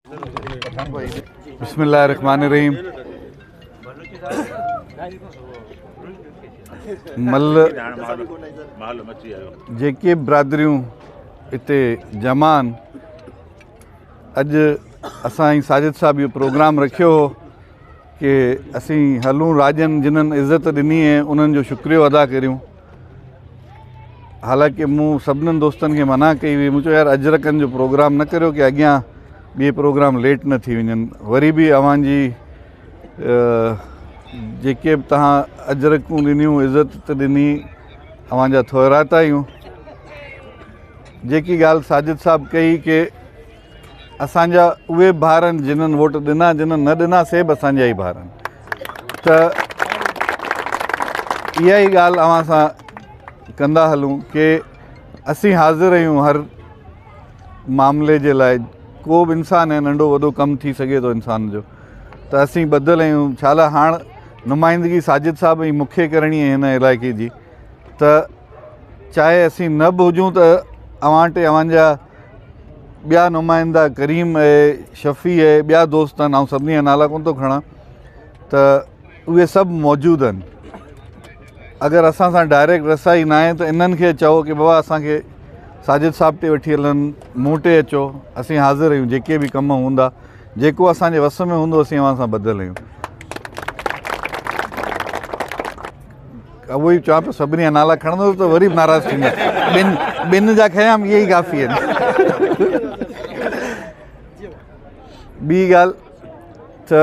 بسم الله الرحمن الرحيم. مل جيڪي برادريون هتي جمع آهن، اڄ اسان ۽ ساجد صاحب اهو پروگرام رکيو هو ڪي اسين هلون راڄن جنن عزت ڏني ۽ انهن جو شڪريو ادا ڪريون. حالانڪه مون سڀنن دوستن کي منع ڪئي هئي، مون چيو يار اجرڪن جو پروگرام نه ڪريو ڪي اڳيان ٻئي پروگرام ليٽ نه ٿي وڃن. وري به اوهان جي جيڪي به توهان اجرڪون ڏنيون، عزت ته ڏني، اوهان جا ٿورائتا آهيون. جيڪي ڳالهه ساجد صاحب ڪئي ڪي اسان جا اهي ڀائر آهن جنن ووٽ ڏنا، جنن نه ڏنا سي به اسان جا ئي ڀائر آهن. ته اها ئي ڳالهه اوهان سان ڪندا هلون ڪي اسين حاضر آهيون هر معاملي جي لاء. ڪو به انسان آهي، ننڍو وڏو ڪم ٿي سگهي ٿو انسان جو، ته اسين ٻڌل آهيون. ڇا لاء هاڻ نمائندگي ساجد صاحب ۽ مون کي ڪرڻي آهي هن علائقي جي، ته چاهي اسين نه به هجون ته اوهان ٽي اوهان جا ٻيا نمائندا ڪريم ۽ شفيع ۽ ٻيا دوست آهن، آئون سڀني جا نالا ڪونه ٿو کڻان، ته اهي سڀ موجود آهن. اگر اسان سان ڊائريڪٽ رسائي نه آهي ته انهن کي چئو ڪي بابا اسان کي ساجد صاحب ٽي وٺي هلن، مون ٽي اچو، اسين حاضر آهيون. جيڪي به ڪم هوندا، جيڪو اسان جي وس ۾ هوندو، اسين اوهان سان ٻڌل آهيون. اهو ئي چوان پيو، سڀني جا نالا کڻندس ته وري به ناراض ٿيندا. ٻن ٻن جا کنيام، اهي ئي ڪافي آهن. ٻي ڳالهه ته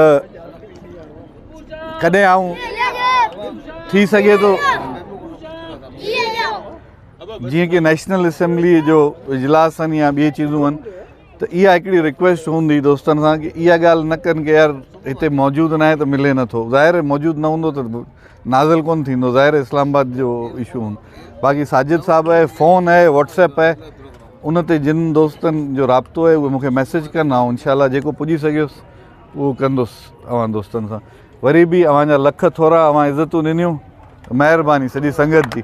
ڪڏهن آئون ٿي سگهي ٿو جيئن ڪي نيشنل اسيمبلي جو اجلاس آهن يا ٻي چيزون آهن، ته اها هڪڙي رڪويسٽ هوندي دوستن سان ڪي اها ڳالهه نه ڪن ڪي يار هتي موجود نه آهي ته ملي نٿو. ظاهر موجود نه هوندو ته نازل ڪونه ٿيندو، ظاهر اسلام آباد جو اشو هوندو. باقي ساجد صاحب آهي، فون آهي، واٽس ايپ آهي، ان تي جن دوستن جو رابطو آهي اهي مونکي ميسيج ڪن، آئون انشاء الله جيڪو پڄي سگهيس اهو ڪندس اوهان دوستن سان. وري به اوهان جا لک ٿورا، اوهان عزتون ڏنيون، مهرباني سڄي سنگت جي.